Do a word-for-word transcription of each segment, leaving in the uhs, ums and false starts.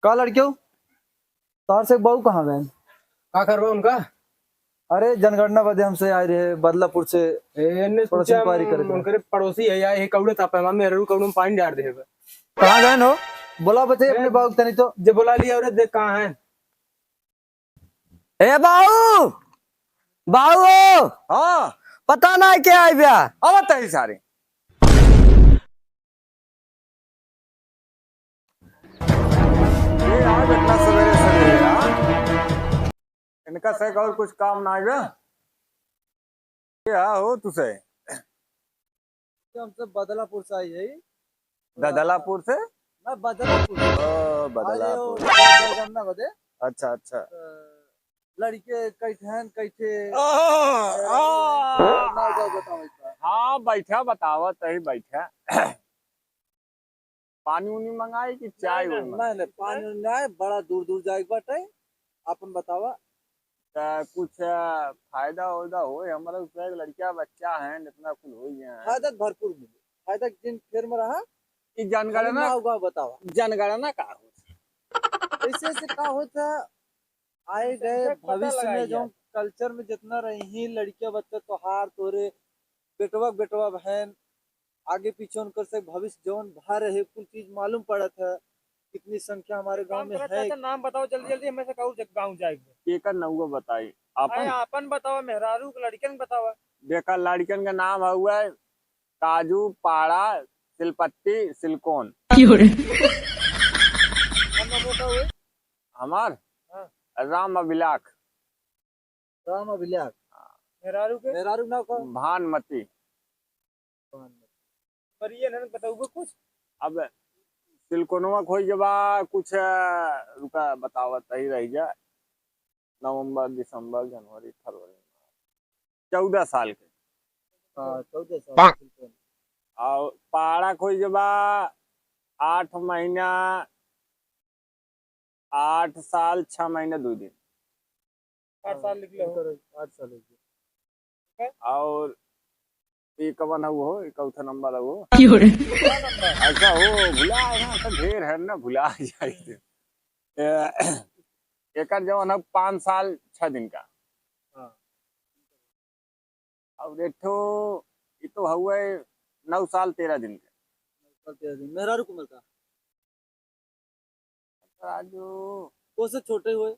का लड़कियों, तार से बाऊ कहाँ गए? का करबा उनका? अरे, जनगणना बदे हमसे आए रहे बदलापुर से, ए, एन्ने थोड़ा सा सोचा, inquiry करे के। उनकरे पड़ोसी है यार, ये कौड़े तापे, मामे मेहरू कौड़े में पानी डार दे बा। कहाँ गए हो? बोला बचे ए, अपने बाऊ के तनी तो। जे बोला लिया, अरे देख कहाँ है? ए बाऊ, बाऊ हो। हाँ। पता ना क्या है बया। अब तही सारे। ये आज इतना सवेरे सवेरे, हाँ? इनका से और कुछ काम ना आएगा? क्या हो तुसे? हम सब बदलापुर से आई है। ददलापुर से? ना, बदलापुर। ओ, अरे, बदलापुर। ओ, बदलापुर ना बदे। अच्छा, अच्छा। अ, लड़के कैठे हैं, कैठे, आ, अ, आ। ना, बताओ, बताओ, बताओ। हाँ, बैठा, बतावा, तही बैठा। पानी उनी मंगाई कि चाय नहीं, उनी नहीं, मंगाई? नहीं, पानी उनी नहीं, बड़ा दूर दूर जाए के बाटे। आपन बतावा। त कुछ, अ, फायदा उयदा होए? हमरा उसमें एक लड़का बच्चा है, इतना कुल हो गया है। फायदा त भरपूर मिले। फायदा के जिन फेर में रहा, ई जनगणना, खाली नाव गाँव बतावा। जनगणना का होत है? ऐसे ऐसे का होत है, आए गए जनसंख्या के पता भविष्य में लगाई जो है। Culture में जितना रही लड़किया बच्चा तोहार, तोरे बेटवा के बेटवा बहन, आगे पीछे उनकर से भविष्य जौन भा रहे, कुल चीज मालूम पड़त है, कितनी संख्या हमारे गांव काम में करत है। है, तो नाम बताओ जल्दी जल्दी, हमें से कहूँ जग गाँव जाए के। केकर नौवा बताई? आपन? अरे आपन बतावा, मेहरारू के, लड़कियन के बतावा। देखा, लड़कियन के नाम हउए काजू, पाड़ा, सिलपत्ती, सिलकोन। क्यों रे? कौन नाम होता हुए? हमार? हाँ। राम अभिलाख। राम अभिलाख। मेहरारू के? मेहरारू के नाम का? भानमती। भानमती। पर ये नहीं बताऊंगा कुछ। अब सिलकोनवा खोई जबा कुछ, रुका, बतावत ही रह जा। नवंबर, दिसंबर, जनवरी, फरवरी, मार्च। चौदह साल के। हाँ, चौदह साल के सिलकोन। और पाड़ा खोई जबा आठ महीना, आठ साल, छह महीना, दो दिन। आठ साल निकले हो। इनकर आठ साल हो गए। और ये कवन है वो, ये कौथा नंबर है वो? क्यों रे? अच्छा हो, भुला, यहाँ तो ढेर है ना, भुला जाए। ए, एकर जवन है पाँच साल छह दिन का। हाँ। और एक ठो, ये तो हुए नौ साल तेरह दिन के। नौ साल तेरह दिन। मेहरारू के उम्र का? राजू। तो से छोटे हुए?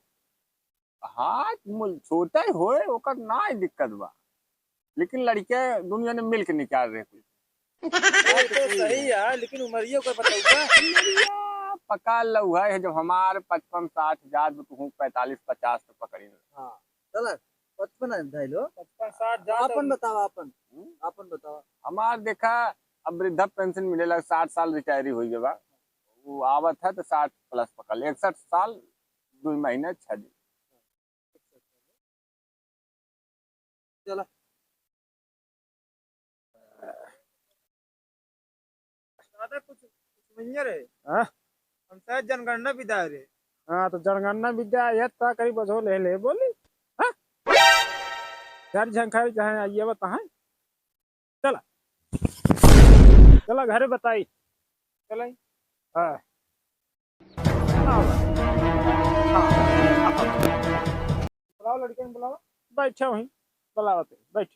हाँ, मुल-, छोटा ही होए, ओकर ना ही दिक्कत बा। लेकिन लड़के दुनिया में मिल के निकाल रहे कुल। वो तो सही है, लेकिन उमरिया कोई बताऊगा? उमरिया पका लउहा है, जब हमार पचपन साठ हजार में कहूँ पैंतालीस पचास तो पकड़ी। हाँ, चला, पचपन है, धैलो। पचपन साठ हजार आपन तो बतावा, आपन। हम्म? आपन बतावा। हमार देखा, अब वृद्धा पेंशन मिलेला, साठ साल रिटायरी हो गया बा। वो आवत है तो साठ प्लस पकड़ ले, इकसठ साल, दो महीना, छह दिन। चला। दादा, कुछ, कुछ मंजर है। हाँ? हम शायद जनगणना विदा रहे। हाँ, तो जनगणना विदा है, तो करी बजो ले, ले बोली। हाँ? घर झंखारी जहाँ आइए बा, तहाँ। चला। चला, घरे बताई। चलाई। हाँ। बुलाओ, लड़के में बुलाओ। बैठे वहीं, बुलावत है, बैठ।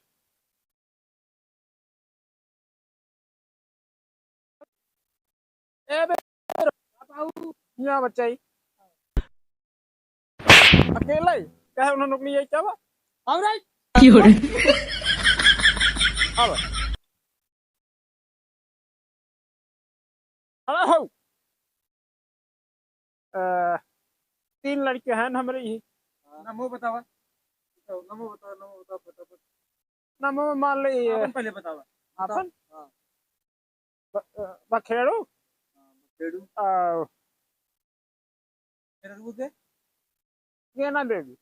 ए बे, बाबू। यहाँ बच्चा ही। अकेला ही? कहे उन्होंने नौकरी यही क्या बा? और आई? क्यों रे? अब। खड़ा हो। अ, तीन लड़के हैं हमरे ही। हाँ। नमो बतावा। बताओ, नमो बताओ, नमो बताओ फटाफट। नमो मान ले ये। आपन पहले बतावा। आपन? हाँ। ब-, अ, बखेड़ू। हाँ, बखेड़ू। आ, मेहररुआ के? गेना देवी।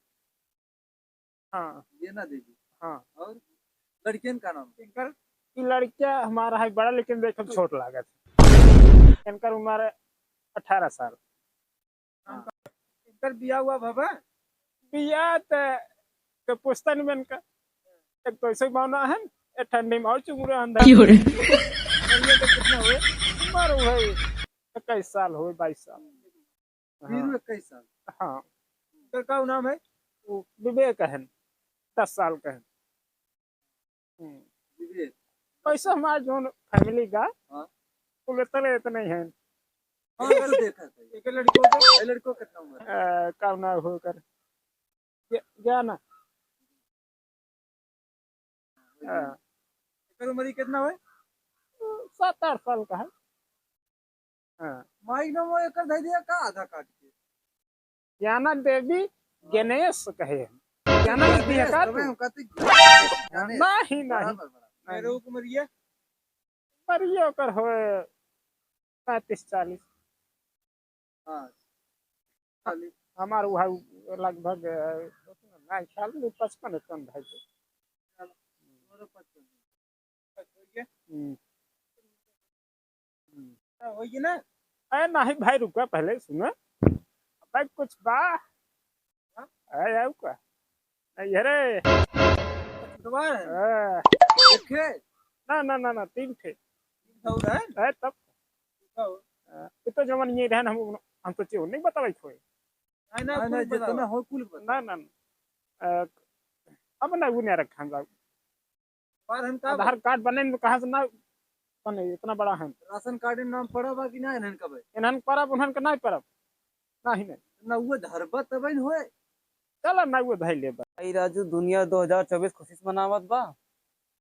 हाँ। गेना देवी। हाँ। और लड़कियन का नाम? इनकर? ई लड़किया हमारा है बड़ा, लेकिन देखम छोट लागत। इनकर उम्र अठारह साल। हाँ। इनकर बिया हुआ भवा? बिया त, त पुछता नहीं बनका। एक तो ऐसे ही बावना है, ए ठंडी में और चुंगुरा अंदर। क्यों रे? बढ़िया तो कितना हुए? उम्र हुए इक्कीस साल हुए, बाईस साल। हाँ। वीरू इक्कीस साल। हाँ। ओकर का नाम है? वो विवेक है, दस साल का है। हम्म। विवेक। पैसा हमार जौन family का, हाँ। कुल इतने, इतने ही हैं। हाँ, कल देखा था। एक लड़को का? ए, लड़को कितना उम्र है? अ, का ना हो कर। ये, क्या ना? हाँ। एकर उम्र ही कितना है? सात आठ साल का है। हाँ। माई नाम एकर धै दिया का आधार कार्ड के? ज्ञाना देवी गणेश कहे हैं। ज्ञाना लिख दिया का तू? नहीं, नहीं। बराबर, बराबर। मेरे को उम्र ये? उम्र ये ओकर होए पैंतीस चालीस। हाँ, चालीस। हमार वह लगभग, अ, नहीं, ख्याल नहीं, पचपन इतन भाई। चलो, पचपन। हम्म। हम्म। हाँ, होई ना? ए, नहीं भाई, रुका, पहले सुनो। भाई, कुछ बा? हाँ? ए, आऊ का? ए, ये रे। दुबारा? ए। एक ठे? ना, ना, ना, ना, तीन ठे। तीन ठे और है? ए, तब। बताओ। ए, ये तो जवन ये रहन, हम, हम तो चीज नहीं बतावे कोई। नहीं, नहीं, नहीं, कुल जितना बताओ। हो, कुल बताओ। ना, ना, ना। ए, अब ना, वो नहीं रखा हम लोग। पर हम का आधार कार्ड बने में कहाँ से ना बने, इतना बड़ा है। राशन कार्ड में नाम पड़ा बा कि ना इन्हन का भाई? इन्हन परब, उन्हन का नहीं परब। नहीं, नहीं। ना वो धरबा तबे न होए। चला ना वो धई लेबा। आई राजू, दुनिया दो हज़ार चउबीस खुशी से मनावत बा,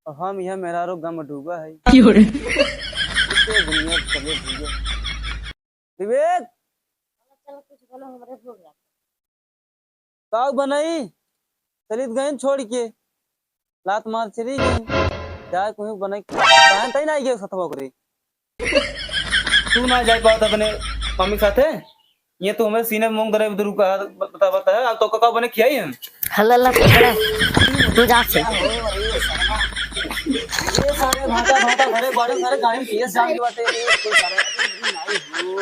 और हम यहाँ मेहरारू गम डूबा है। क्यों रे? इसे दुनिया चले भैया। विवेक! चलो, कुछ बोलो, हमरे भूख लगा। काऊ बनई? चलित गइन छोड़ के। लात मार चली गइन। जाए कोई बनई। काहे तई ना आई गए सतवा करे। तू ना जाए पावत अपने मम्मी के साथे? ये तो हमें सीने में मूंग दरे उधर का बता, बता है। अब तो काऊ बने खियाई हम। हल्ला, हल्ला, पकड़ा। तू जा से। ये सारे भाटा, भाटा, घरे, बड़े सारे गाड़ी में केस जान के बाटे। ये कोई सारे नहीं हो।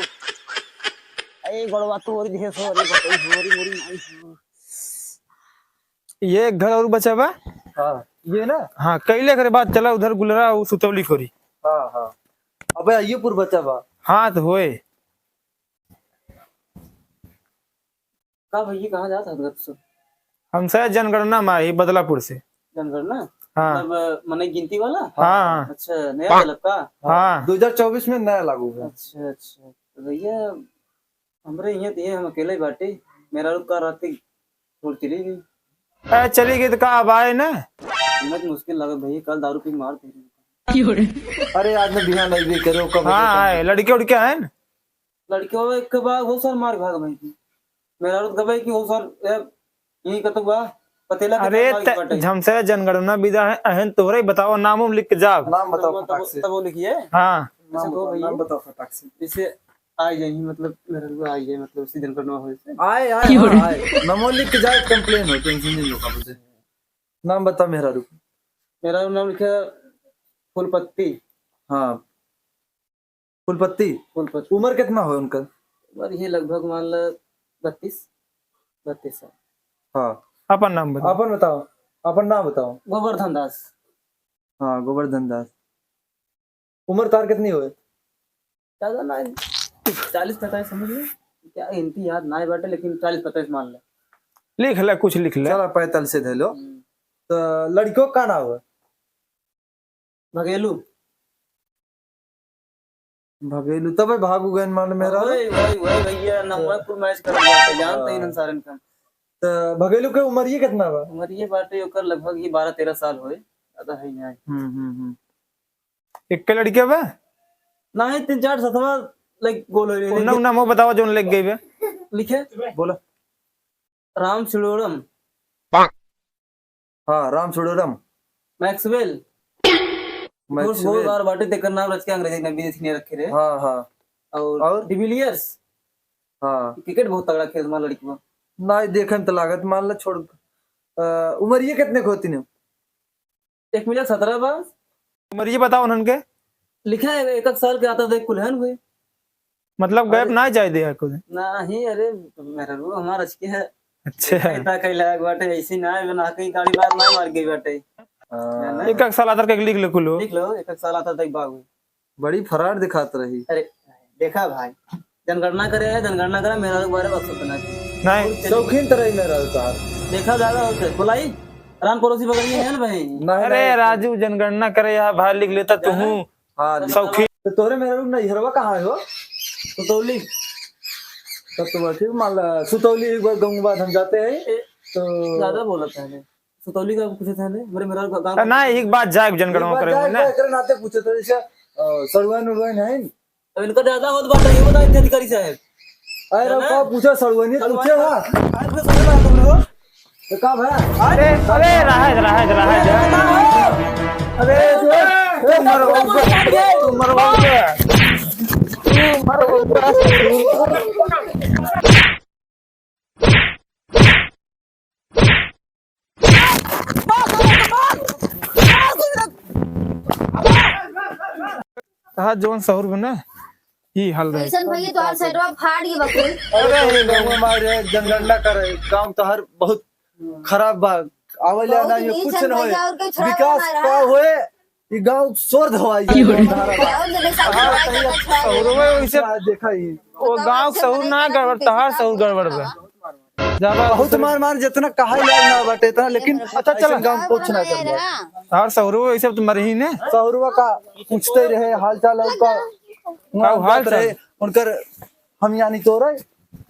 ए, गोड़वा तोरी दिहे सो, अरे, बतई हो, अरे, मोरी माई हो। ये एक घर और बचा बा? हाँ, ये ना? हाँ, कइले करे बाद चला उधर गुलरा, उ सुतौली खोरी। हाँ, हाँ। अबे, ये पुर बचा बा। हाँ, तो होए। का भैया, कहाँ जात हत घर से? हम शायद जनगणना में आई, बदलापुर से। जनगणना? हाँ। मतलब, मने गिनती वाला? हाँ, हाँ। अच्छा, नया दलक का? हाँ। दो हज़ार चउबीस में नया लागू है। अच्छा, अच्छा। तो भैया, हमरे यहाँ तो ये हम अकेले बाटे, मेहरारू का रात के छोड़ चली गई। ए, चली गई तो का अब आए ना? हिम्मत मुश्किल लागत भैया, कल दारू पी मार दे रहे। अरे, आज न बिहान अइबे करो, कब हाँ, अइबे? आए, लड़के उड़के आए ना? लड़के हो एक बार वो सर मार भाग भाई की। मेहरारू गबे कि वो सर, ए, यही कतौ बा, पतेला के अरे, नाम त-, बाटे। झमसे जनगणना विदा है, अहन तोहरे बताओ, नाम उम लिख के जाब। नाम बताओ तब, फटाक से। तब वो लिखिए। हाँ। नाम ऐसे कहो बताओ, भैया। नाम बताओ फटाक से। इसे आ जाइए, मतलब, मेहरारू आ जाए, मतलब, उसी दिन करना हो इसे। आए, आए, क्यों हाँ, रे? आए। नमो लिख के जाए, complain हो, tension नहीं लो, का बोलते। नाम बता मेहरारू। मेहरारू नाम लिखा फूलपत्ती। हाँ। फूलपत्ती? फूलपत्ती। उम्र कितना हो उनकर? उम्र ये लगभग मान ल बत्तीस, बत्तीस साल। हाँ। अपन नाम बताओ। अपन बताओ, अपन नाम बताओ। गोवर्धन दास। हाँ, गोवर्धन दास। उम्र तार कितनी होए? ज्यादा ना, चालीस पैंतालीस समझ लो। क्या इनकी याद ना बाटे, लेकिन चालीस पैंतालीस मान ले। लिख ले, कुछ लिख ले। चला, पैंतालीस से धै लो। हम्म। तो लड़कियों का नाम है? भगेलू। भगेलू, तबे भागू गइन मान मेहरारू। वही, वही, वही भैया, ना तो मैं कुल मैच कर लिया था, जानते ही हाँ। ना सारन का। तो भगेलू के उम्र ये कितना बा? उम्र ये बाटे ओकर लगभग ये बारह तेरह साल होए, ज्यादा है नहीं। हम्म, हम्म, हम्म। एक के लड़के बा? नहीं, तीन चार सतवा लाइक गोल हो रहे उन्ना, हैं। उन्ना मुंह बताओ जोन लग गई बे। लिखे? बोला। राम सिड़ोड़म। हाँ, राम सिड़ोड़म। मैक्सवेल। मैक्सवेल। बहुत बार बाटे तेकर नाम रच के अंग्रेजी में विदेशी ने रखे रहे। हाँ, हाँ। और, और? डिविलियर्स। हाँ। क्रिकेट बहुत तगड़ा खेल मा लड़की बा। ना, देखे में तो लागत, मान ला छोड़। अ, उम्र ये कितने को होती ने? एक मिनट, सतरह बा। उम्र ये बताओ उन्हन के। लिखा है, एक एक साल के आता देख कुल्हन हुए। मतलब गैप अरे। ना जाए दे कुछ। नहीं, अरे, मेहरारू हमार अच्छी है। अच्छा। इतना कहीं लायक बाटे, ऐसी ना है, ना कहीं गाड़ी बात ना मार गई बाटे। हाँ। है ना? एक एक साल आता के लिख ले कुलो। लिख लो, एक एक साल आता देख बाबू। बड़ी फरार दिखात रही। अरे, देखा भाई। जनगणना करे है, जनगणना करे, मेहरारू के बारे में बात करना है। नहीं। शौकीन तरह ही मेहरारू तोहार। देखा ज्यादा होता है। बोलाई, रान पड़ोसी बगल में है ना भाई? नहीं, अरे नहीं। राजू, जनगणना करे, यहाँ भाई लिख लेता तू। हाँ, शौकीन। तो तोहरे मेहरारू नैहरवा कहाँ है हो? सुतौली। तब तो ठीक, मान ला, सुतौली एक बार गाँव बाद हम जाते हैं, ए, तो ज्यादा बोलत है। सुतौली का पूछे थे ने, मेरे, मेरा गा-, गाँव ना, एक बात जाए जनगणना करे में ना। एकरे नाते पूछे थे, जैसे, अ, सड़ुआइन उड़ुआइन है। अब इनका ज्यादा होत बात है, ये बताइए अधिकारी साहब। अरे, है ना? का पूछे, सड़ुआइन पूछे, हाँ। अरे, तो सही बात है, bro। तो का भा? अरे, अरे, रहे दे, रहे दे, रहे दे। अरे, जो, ए, मरवा दे, मरवा दे। मरवा दे। तहार जौन सहूर बने, ई हाल रहे। कैसन भैया, तोहार साइडवा फाट गई बकुल। अरे, अरे, गाँव में मारे जनगणना करे, गाँव तो हर बहुत खराब बा, आवे ले बहुत ना, ये नीच कुछ है न होए। भैया, और कोई छुड़ावे विकास ना रहा। का होए, ई गाँव स्वर्ग हवा, ई गाँव धारा बा। और जने सब हाँ, छुड़ावे तो ना, छुड़ावे। सहूर में वैसे आज देखा ही। वो गाँव सहूर ना गड़बड़, तहार सहूर गड़बड़ बा। ज्यादा बहुत मार मार जितना कहा ही ना बाटे इतना, लेकिन अच्छा, चला। ऐसन गाँव कुछ ना कर बा। तहार सहूर वैसे तो मरही ने। सहूरवा का पूछते रहे हाल चाल, उनका का हाल चाल? रहे, उनकर हम यानी तोरे।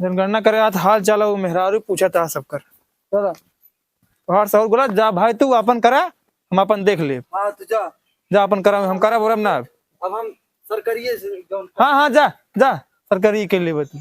जनगणना करे आत हाल चाल, वो मेहरारू पूछा था सबकर। चला। तोहार सहूर बोला, जा भाई तू आपन करा, हम आपन देख लेब। हाँ, तू जा। जा आपन करा, हम करा बोलब ना। अब हम सरकारिये से जौन हाँ, हाँ, जा, जा, सरकारी के लेबे तू।